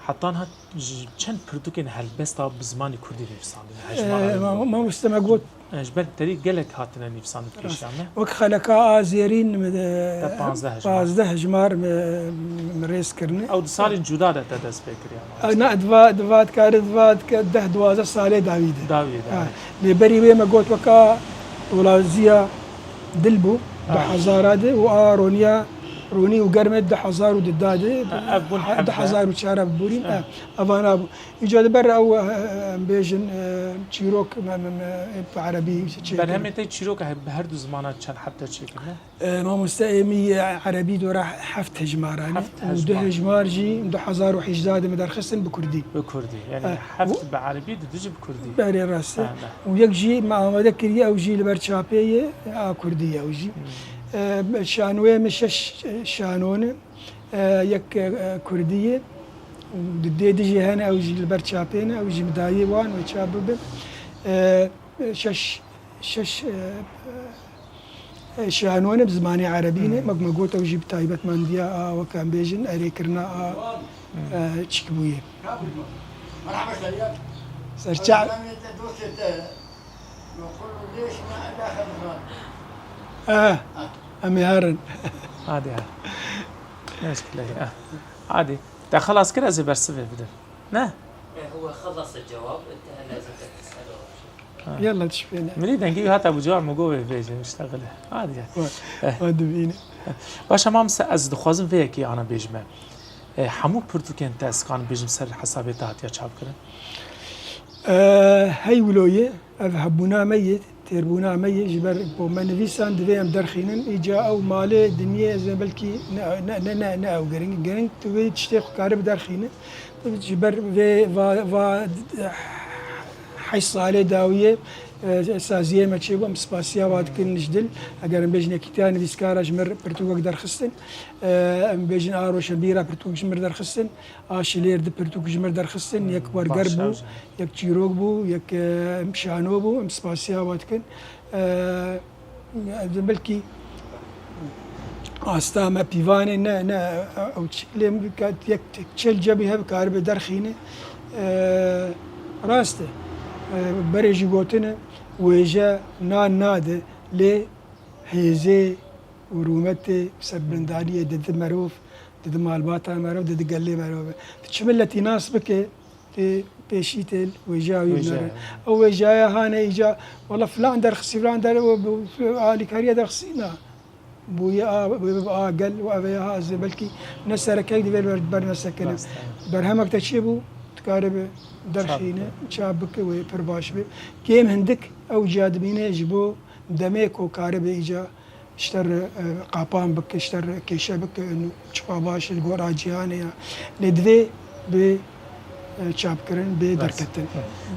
heta niha ji çend pirtûkên helbesta bi zimanê kurdî nivîsandine, hejmara Ee, wê ma-, bû? Mamoste me got. E, ji ber terî gelek hatine nivîsandin pêşiya me. Wek Xeleka a Zêrîn, e, Te panzdeh hejmar. Panzdeh hejmar me, me rêz kirine. Ew di salên cuda de te dest pê kiriye, mamoste? E, na, diva, diva dikare, diva dike deh duwazdeh salê dawî de. Dawî de, Ha, evet. Lê berî wê me got weka Tolaziya Dil bû, Ha. du hezara de û a Roniya, Ronî û Germê du hezar û du de. Ha, ev bûn Ha, heft de. du hezar û çar ev bûrîn, Ha. ha, evana bû. Îca di ber ew, e, em bêjin, e, çîrok, me, me, me, bi erebî çêkir. Berhemê te çîrok he-, bi her du zimana çend heb te çêkirine? E, mamoste, êmî, e, erebî dora heft hejmaran e. Heft û du hejmar. Hejmar jî du hezar û hejdeh de me derxistin bi kurdî. Bi kurdî. Yanî E, heft û bi erebî, du, du jî bi kurdî. Berê rast e. Ha, be. Û yek jî me amade kiriye, ew jî li ber çapê ye, a kurdî ye ew jî. Hmm. E, şanoyê min şeş, e, şano ne. E, yek, e, kurdî ye. Û di dê di jî hene, ew jî li ber çapê ne, ew jî bi dayê wan wê çap bibe. E, şeş, şeş, e, e, şano ne, bi zimanê erebî ne. Hmm. Wek me got, ew jî bi taybetmendiya a, wek em bêjin, erêkirina a, Hmm. e, çikbûyê. Serçe- Aha, em ê herin. Hadi ha. Ne muşkile ya. Hadi. Te xelas kir, ez ê bersivê bidim. Ne? E, هو خلص الجواب، انتهى، لازم تسأله. Ha. Yalla, tişbêne. Milî dengî hata bu cevap mi go vê bêjim, işte gile. Hadi ya. Wa, Eh. wa dibîne. Baş e, mamoste, ez dixwazim vê yekê ana bêjime. E, hemû pirtûkên te ez kanim bêjim ser hesabê te hatiye çapkirin? E, hey wilo ye. Ev hebûna me ye, têrbûna me ye, ji ber ku me nivîsan divê em derxînin, îca ew malê dinyê ez ê belkî ne, ne, ne, ne, ne ew giring. Giring tu vê tiştê xwe karibe derxîne. Ji ber vê va, va heşt salê dawiyê, e, saziyê me çêbû, em spasiya wa dikin ji dil. Eger em bêjin yekîtiya nivîskara ji mir pirtûkek derxistin, e, em bêjin a Roşenbîra pirtûk ji mir derxistin, A Şilêr di pirtûk ji mir derxistin, yek werger Baş bû, e. Yek çîrok bû, yek, e, şano bû, em spasiya we dikin. E, em belkî asta me pîvanê ne, ne, ew çi, lê em ka-, yek çel cebî hev karibe derxîne. E, rast e. E, berê jî gotine, wêje nan nade, lê hêzê û rûmetê û serbilindariyê dide merov, dide malbata merov, dide gelê merov. Tu çi miletî nas bike, tê pêşî tê wêjeya wî Wêjeya. binere. Ew wêjeya hane îca, wela filan derxisî, filan der-, û bu-, alîkariya derxisî na. Bûye a, bûye a gel û ev ê ha ez ê belkî ne serekek divê li ber, ber nesekine. Rast e. Berhemek te çi bû? Dikare bi derxîne, Çap bike. çap bike wê pir baş be. Kêm hindik ew ciya dibîne ji bo demê ku karibe îca ji te re, e, qapan bike, ji te re kêşe bike, û çiqa baş li gora cîhanê ya. Lê divê bi e, çapkirin, bê derketin.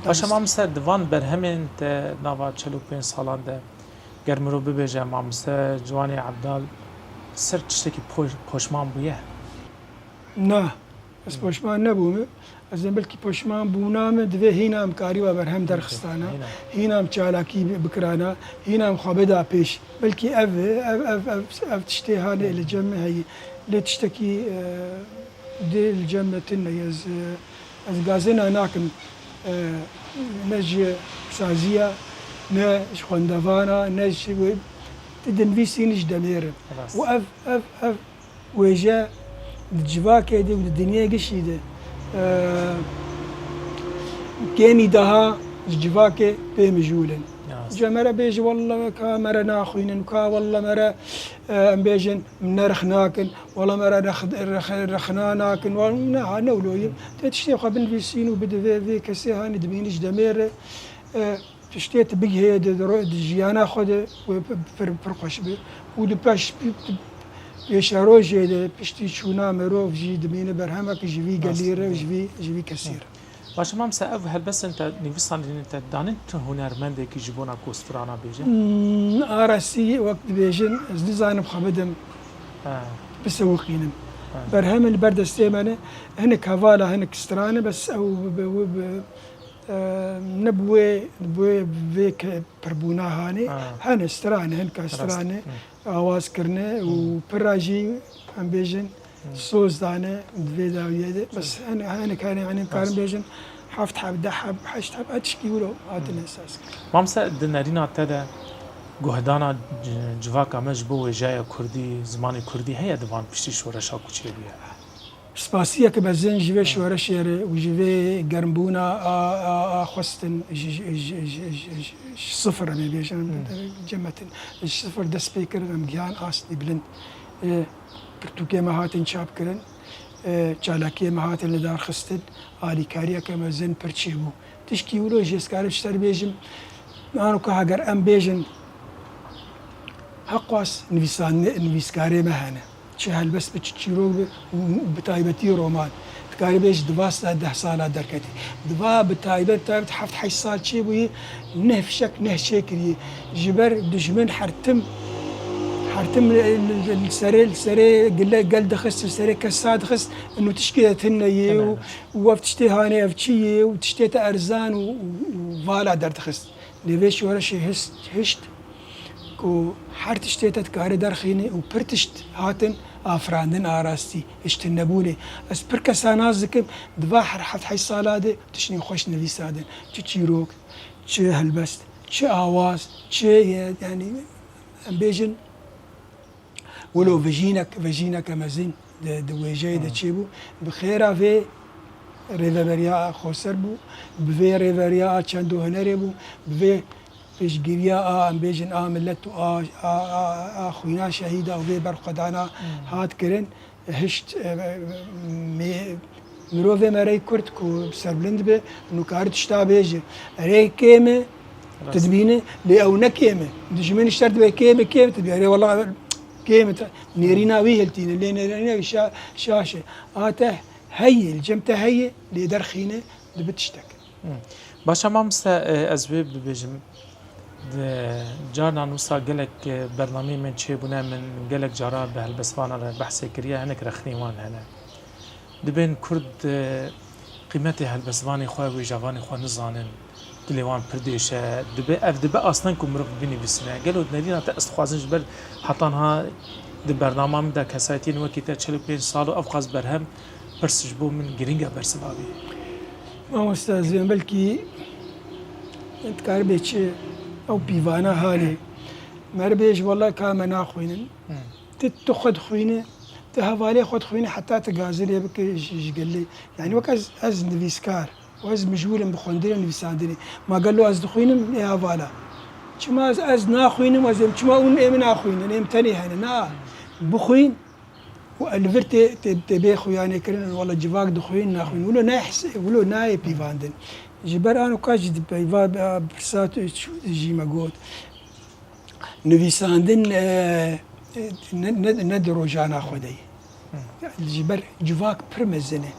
Paşa mamoste, di van berhemên te nava çel û pênc salan de ger mirov bibêje, mamoste Ciwanê Ebdal ser tiştekî poş-, poşman bûye? Na, ez poşman nebûme. Ez ê belkî poşman bûna min divê hîna em karî we berhem derxistana, hîna em çalakî bikirana, hîna em xwe bida pêş. Belkî ev, ev, ev, ev, ev tiştê hanê li cem min heye. Lê tiştekî, e, dê li cem me tune ye. Ez, e, ez gazêna nakim, e, ne ji saziya, ne ji xwendevana, ne ji wê, tu dinivîsî, ne ji demê re. Û ev, ev, ev wêje di civakê de û di dinyê gişî de, e, kêmî daha ji civakê pê mijûl in. Ca mere bêje, welle ka mere naxwînin, ka welle mere, e, em bêjin, nerx nakin, welle mere rex-, rex-, rexna nakin, welle ne, ha, ne wilo ye. Tê tiştê xwe binivîsîn û bide vê, vê kesê hanê dibînî ji demê re, e, tiştê tu bigihê di, di ro-, di jiyana xwe de wê pir, pir, pir xweş be. Û di pêş, pêşerojê de piştî çûna mirov jî dibîne berhemek ji vî gelî re, ji vî, ji vî kesî re. Baş e mamoste, ev helbestên te, nivîsandinên te danên tu hunermendekî ji bona ku strana bêje? Hmm, a rastî wek dibêjin, ez nizanim xwe bidim, bisewiqînim. Berhemên li ber destê me ne, hinek hevala, hinek stran e, bes ew bi, bi, bi, e, ne bi wê, bi wê, vê ke-, pirbûna hanê. Hene stran e, hinka stran e, awaz kirine û pira jî, em bêjin, soz dane di vê dawiyê de. Bes hin-, hinek, hinek, hinek karin bêjin heft heb, deh heb, heşt heb, her tişkî wilo hatine sazkirin. Mamoste, di nerîna te de guhdana c-, civaka me ji bo wêjeya kurdî, zimanê kurdî heye di van piştî şoreşa ku çêbûye? Spasiyeke mezin ji vê şoreşê re û ji vê germbûna a, a, a xwestin ji, ji, ji sifir, em ê bêjin, cem me tune, ji sifir dest pê kir, em gihan astê bilind. E, pirtûkê me hatin çapkirin, e, çalakiyê me hatin lidarxistin, alîkariyeke mezin pir çêbû. Tişkî wilo jî ez karim ji te re bêjim, anûka heger em bêjin, heqwas nivîsandin-, nivîskarê me hene. Çi helbest be, çi çîrok be, û bi taybetî roman. Dikarî bêjî di va se-, deh sala derketî. Di va bi taybet, taybet heft heşt sal çêbûyî, neh fişek, neh çêkirî. Ji ber dijmin her tim, her tim li, li, li serê, li serê gile, gel dixist, li serê kes sa dixist, û tişkî de tune yê û, û ev tiştê hanê ev çi yê û tiştê te erzan û, û, û vala derdixist. Lê vê şoreşê hişt, hişt ku her tiştê te dikare derxînî û pir tişt hatin afirandin a rastî, hiştin nebûnê. Ez pir kesa nas dikim, di va her heft heşt sala de tiştên xweş nivîsandin. Çi çîrok, çi helbest, çi awaz, çi, yanî, em bêjin, wilo vejînek, vejîneke mezin di, di wêjeyê de çêbû. Bi xêra vê rêveberiya a xweser bû, bi vê rêveriya a çend û hunerê bû, bi vê pêşgiriya a, em bêjin, a milet û a, a, a, a xwîna şehîda û vê berxwedana hat kirin. Hişt, e, e, mê-, mirovê me rey kurd ku serbilind be, nûkari tişta bêje. Erê kêm e, tu dibîne, lê ew ne kêm e. Dijmin ji te re dibe kêm e, kêm e, tu dibî, erê wela kêm e, te-, nêrîna wî hiltîne, lê nêrîna wî şa-, şaş e. A te heye, li cem te heye, lê derxîne, dibe tiştek. Baş e mamoste, e, ez wê bibêjim. Di carnan wisa gelek, e, bernameyên min çêbûne, min gelek cara bi helbestvanan re behsê kiriye, hinek rexnên wan hene. Dibên kurd, e, qîmetê helbestvanê xwe, wêjevanê xwe nizanin. Dilê wan pir dêş e. Dibe, ev dibe asteng ku mirov binivîsine. Gelo nerîna te, ez dixwazim ji ber heta niha di bernama min de kesayetiyên wekî te çel û pênc sal û ev qas berhem pirs ji bo min girîng e bersiva wî. Mamoste, ez ê belkî dikaribê çi ew pîvana halê. Merivê ji wela ka me naxwînin. Ti, tu xwe dixwîne, ti hevalê xwe dixwîne, heta ti gazinê bike ji, ji gelê. Yanî wek ez, ez nivîskar û ez mijûl im bi xwendinê û nivîsandinê. Ma gelo ez dixwînim, ê hevala? Çima ez, ez naxwînim, ez êm, çima hûn ê min naxwînin, êm tenê hene? Na, bixwîn û li vir tê, tê, tê bê xuyanê kirin, wela civak dixwîn, naxwîn. Wilo nayê his-, wilo nayê pîvandin. Ji ber anûka jî di peyva, a, pirsa tu çû de jî me got. Nivîsandin, e, e, ne, ne, ne di rojana xwe de ye. Ji ber civak pir mezin e.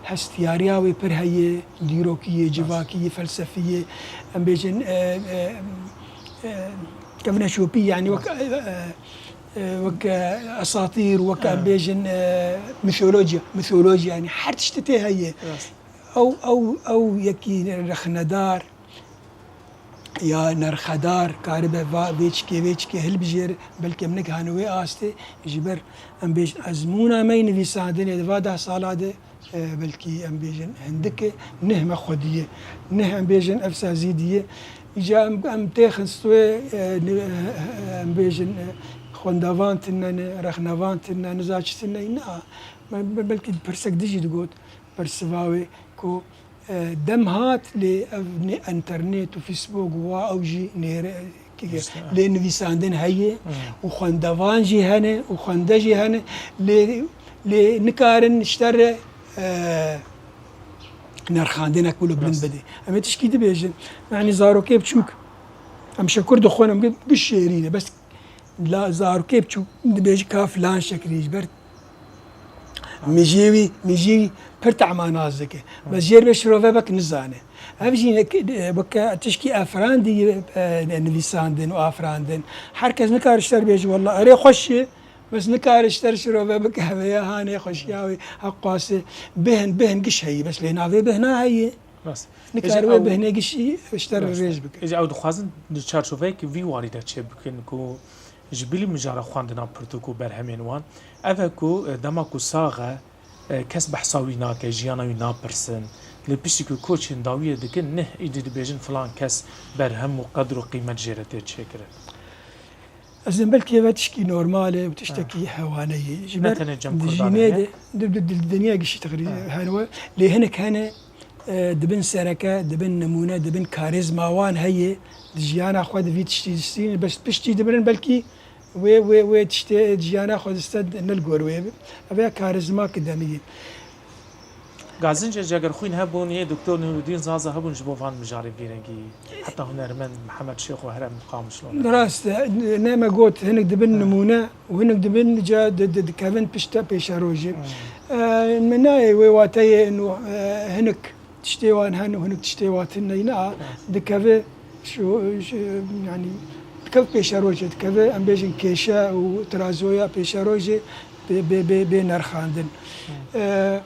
Hestiyariya wê pir heye, dîrokî yê, civakî yê, felsefî yê, em bêjin, e, e, e, kevneşopî, yanî wek, e, e, e, wek, e, esatîr, wek em bêjin, e, mîtolojiya, mîtolojiya, yanî her tiştê tê heye. Ew, ew, ew yekî rexnedar, ya nerxedar karibe va vê çikê, vê çikê hilbijêre, belkî em negihane wê astê, ji ber em bêjin ezmûna me yê nivîsandinê di va deh sala de, e, belkî em bêjin hindik e, neh me xwedî ye, neh em bêjin ev sazî dî ye. Îca em, em têxin stûyê, e, ni-, e, em bêjin, e, xwendevan tune ne, rexnevan tune, niza çi tune, na. Me, me belkî pirsek dijî digot, bersiva wê ku, e, dem hat, lê ev ne enternet û Facebook û wa ew jî nêre, lê nivîsandin heye û xwendevan jî hene û xwende jî hene, lê, lê nikarin ji te re, e, nerxandinek wilo bilind bidê. Em ê tişkî dibêjin. Yanî zarokê biçûk, em şekur dixwin, em giş şêrîn e, bes La zarokê biçûk dibêjî ka filan şekilî ji ber mijê wî, mijê wî pir tehma nas dike. Bes jêr bê şirove bek nizane. Ev jî nek-, weke tişkî efrandî, e, nivîsandin û afirandin. Her kes nikare ji te re bêje, wela erê xweş e, bes nikare ji te re şirove bike, heve ya hanê xweşiya wî, heqwasê. Bihin, bihin giş heyî, bes lê navê bihna heyî. Rast. Nikare wê bihnê gişî ji te re rêz bike. Êca ew dixwazin di çarçoveyekî vî warî de çêbikin ku ji bilî mijara xwendina pirtûk û berhemên wan, ev e ku, e, dema ku sax e, e, kes behsa wî nake, jiyana wî napirsin, lê piştî ku koçên dawiyê dikin, neh, îdî dibêjin filan kes berhem û qedr û qîmet jê re tê çêkirin. Ez ê belkî ev tişkî normal e û tiştekî hewane ye. Ji ber di jinê de, di, di, di, di dinya gişî teqrî hene we. Lê hinek hene, e, dibin sereke, dibin nimûne, dibin karêzma wan heye. Di jiyana xwe di vî tiştî distînin. Bes piştî dimirin belkî wê, wê, wê tiştê jiyana xwe diste ne li gor wê bi. Ev ya karêzma ki demî ye. Gazincê Cegerxwîn hebûn, yê Doktor Nûrudîn Zaza hebûn ji bo van mijarê vî rengî. Heta hunermend Mihemed Şêxo here Qamişlo ne. Rast e, ne me got, hinek dibin nimûne û hinek dibin ca di, di, dikevin pişta pêşerojê. E, min nayê wê wateyê û, e, hinek tiştê wan hene û hinek tiştê wan tune ne, dikeve şu, şu, yanî dikeve pêşerojê, dikeve em bêjin kêşe û tirazoya pêşerojê bê, bê, bê, bê nerxandin. E,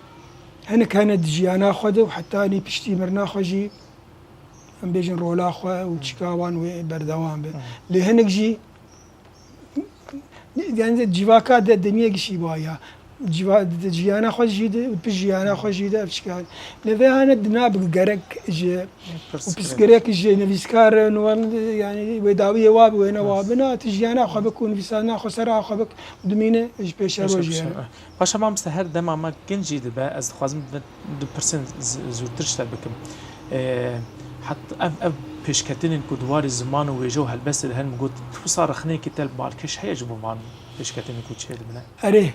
Hinek hene di jiyana xwe de û heta nî piştî mirina xwe jî, em bêjin, rola xwe û çika wan wê berdewam be. Lê hinek jî, yani civaka de dinyê gişî waya. Civa-, di jiyana xwe jî de û pişt jiyana xwe jî de ev çika. Lê vê hane di nabe gerek ji û pirsgirêk ji nivîskar in wan, yani wê dawiyê wa bi wê ne wa bi na, tu jiyana xwe bik û nivîsandina xwe sera xwe bik û dimîne ji pêşerojê. Paşa mamoste, her dema me kin jî dibe, ez dixwazim di pirsên z-, zûrtir ji te bikim. E, het-, ev, ev pêşketinên ku di warê ziman û wêje û helbestê de hene, min got, tu wisa rexneyekî te li balkêş heye ji bo van pêşketinên ku çêdibine? Erê,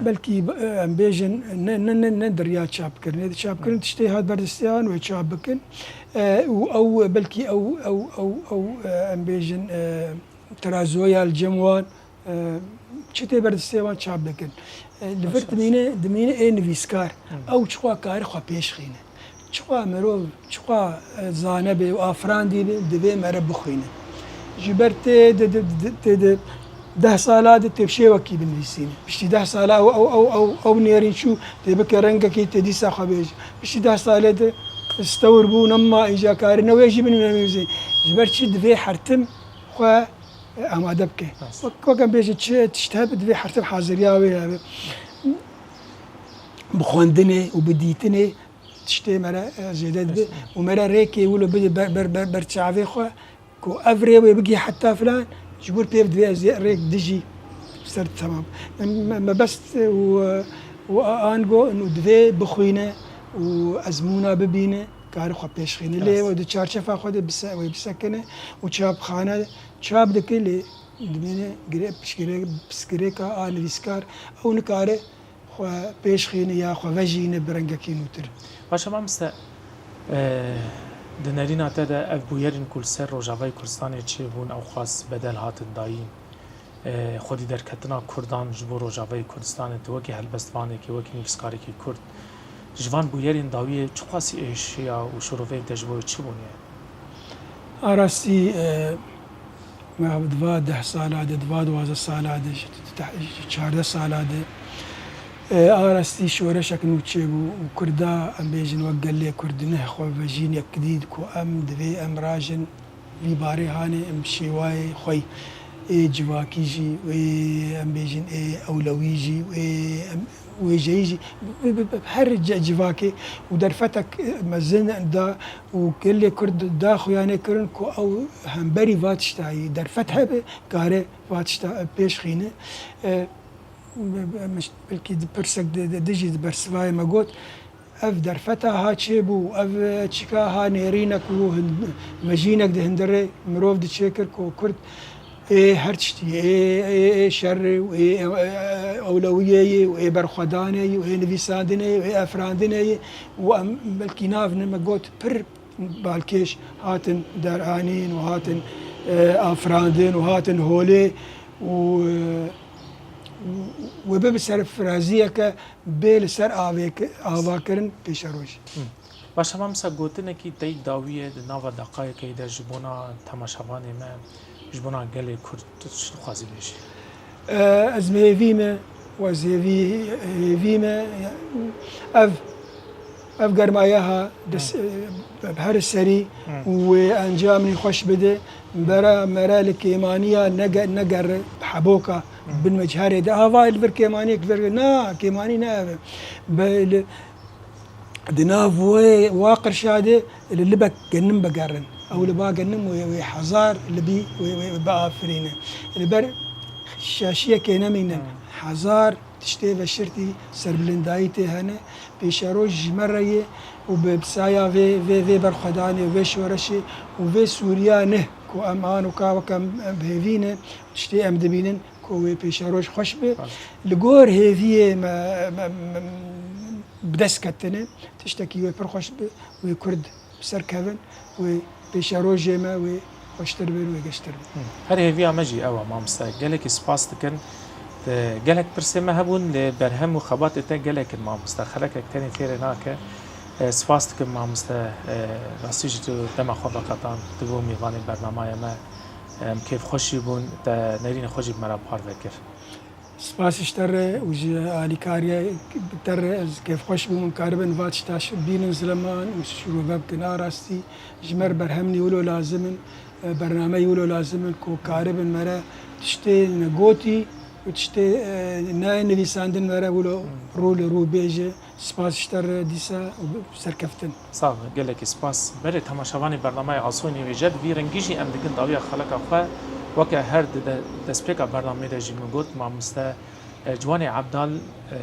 belkî, e, em bêjin, ne, ne, ne, ne di riya çapkirinê, di çapkirin tiştê hat ber destê wan wê çap bikin. E, û ew, belkî ew, ew, ew, ew, e, em bêjin, e, terazoya li cem wan, e, çi tê ber destê wan çap bikin. E, li vir dimîne, dimîne ê nivîskar. Ew çixwe kare xwe pêş xîne. Çixwe mirov, çixwe, e, zane be û afirandî be, divê mere bixwîne. Ji ber tê di, di, di, tê di deh sala de tê bi şêwekî binivîsîne. Piştî deh sala ew, ew, ew, ew, ew nêrîn çû, tê bike rengekî, tê dîsa xwe bêje. Piştî deh salê de stewr bû, nema îca karî ne wê jî binivîsî. Ji ber çi divê hertim xwe e, amade bike. Wek, wek em bêjin çi tişt hebe, divê hertim haziriya wê hebe. Bi xwendinê û bi dîtinê tiştê me re, e, zêde dibe û me re rêkê wilo bide ber, ber, ber, ber çavê xwe ku ev rê wê bigihê heta filan, ji bo pê divê ez ê rêk dijî ser temam. Me, me, mebest û, û ango û divê bixwîne û ezmûna bibîne, kare xwe pêş xîne. Lê wê di çarçefa xwe de bise-, wê bisekine û çapxane çap dike, lê dimîne gire-, piştgirê-, pirsgirêka a nivîskar ew nikare xwe pêş xîne ya xwe vejîne bi rengekî nûtir. Paşa mamoste, e, di nerîna te de ev bûyerên ku li ser Rojavayê Kurdistanê çêbûn, ew xas bedel hatin dayîn, e, xwedî derketina Kurdan ji bo Rojavayê Kurdistanê, tu wekî helbestvanekî, wekî nivîskarekî Kurd, Ji van bûyerên dawiyê çiqasî êşiya û şoroveyên te ji bo wê çi bûniye? A rastî, e, me di va deh sala de, di va duwazdeh sala de, ji te-, çardeh sala de, e, a rastî şoreşek nû çêbû û Kurda, em bêjin wek gelê Kurd neh xwe vejîn yek dît ku em divê em rajin vî barê hanê em şêwayê xwe ê civakî jî, ê em bêjin ê ewlewî jî, ê em wêjeyî jî, bi, bi, bi her ce-, civakê û derfetek mezin da û gelê Kurd da xuyanê kirin ku ew hemberî va tiştayî derfet hebe, kare va tişta pêş xîne. E, Belkî di pirsek di, di, di jî di bersivayê me got, ev derfeta ha çêbû, ev çika ha nêrînek û hin-, mejînek di hundirê mirov diçêkir ku Kurd ê her tiştî, ê, ê, ê şerê û ê, ê, ê ewlewiyê yê û ê berxwedanê yê û ê nivîsandinê yê û ê efrandinê yê û em belkî nav ne me got pir balkêş hatin deranîn û hatin, e, afirandin û hatin holê û, e, û wê bibe serfiraziyeke bê li ser avê ki-, ava kirin pêşerojê. Baş, hema misa gotinekî te yî dawiyê di nava deqayekê de ji bona temaşevanê me, ji bona gelê Kurd tu çi dixwazî bêjî? E, ez bi hêvî me, û ez hêvî, hêvî me, ev, ev germayeha des-, e, bi her serî û wê encamî xweş bide, bera mere li kêmaniya nege-, negere, bi heboka, bin me ciharê de, ava li vir kêmaniyek vir, na, kêmanî ne ev e. Be-, li, Di nav wê wa qirşa de li libek genim bigerin. Ew li ba genim wê, wê hezar li bî wê, wê, wê biafirîne. Li ber şaşiyekê nemînin. Hezar tiştê veşirtî serbilindayî tê hene. Pêşeroj ji me re yê û bi saya vê, vê, vê berxwedanê û vê şoreşê û vê Sûriya ne ku em an û ka wek em, em bi hêvî ne tiştê em dibînin. Ku wê pêşeroj xweş be. Li gor hêviyê me, me, me bi dest ketine, tiştekî wê pir xweş be, wê Kurd bi ser kevin, wê pêşerojê me wê xweştir bin, wê geştir bin. Her hêviya me jî ew e, mamoste. Gelekî spas dikin. Te gelek pirsê me hebûn, lê berhem û xebatê te gelek in, mamoste. Xelekek tenê fêrê nake. E, spas dikim, mamoste. E, rastî jî tu dema xwe veqetand, tu bû mêvanê bernamaya me. Em kêfxweş jî bûn, te nerînê xwe jî bi me re parve kir. Spas ji te re û ji alîkariya te re ez kêfxweş bûm, em karibin va tişta bînin zileman û şirove bikin. A rastî ji me re berhemnî wilo lazim in, e, bernameyî wilo lazim in ku karibin me re tiştê negotî û tiştê, e, neyê nivîsandin me re wilo rû li rû bêje. Spas ji te re dîsa û serkeftin. Sax be, gelekî spas. Belê, temaşevanê bernameya Asoyê Nîvêje, bi vî rengî jî em digin dawiya xeleka xwe. Weke her di de-, destpêka bernameyê de jî min got, mamoste, e, Ciwanê Ebdal, e,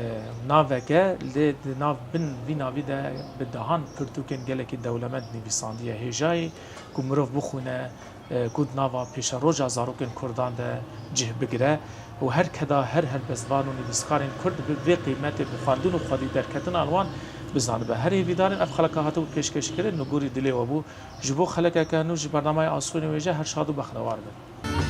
navek e, lê di nav bin vî navî de bi dehan pirtûkên gelekî dewlemend nivîsandiye. Hêjayî ku mirov bixwîne, e, ku di nava pêşeroja zarokên Kurdan de cih bigire û her keda her helbestvan û nivîskarên Kurd bi vê qîmetê bi xwendin û xwedî derketina li wan bizanibe. Her hêvîdar in ev xeleka hatibû pêşkêşkirin, li gorî dilê we bû. Ji bo xelekeke nû ji bernameya Asoyê Nîvêje her şad û bexnewar bin.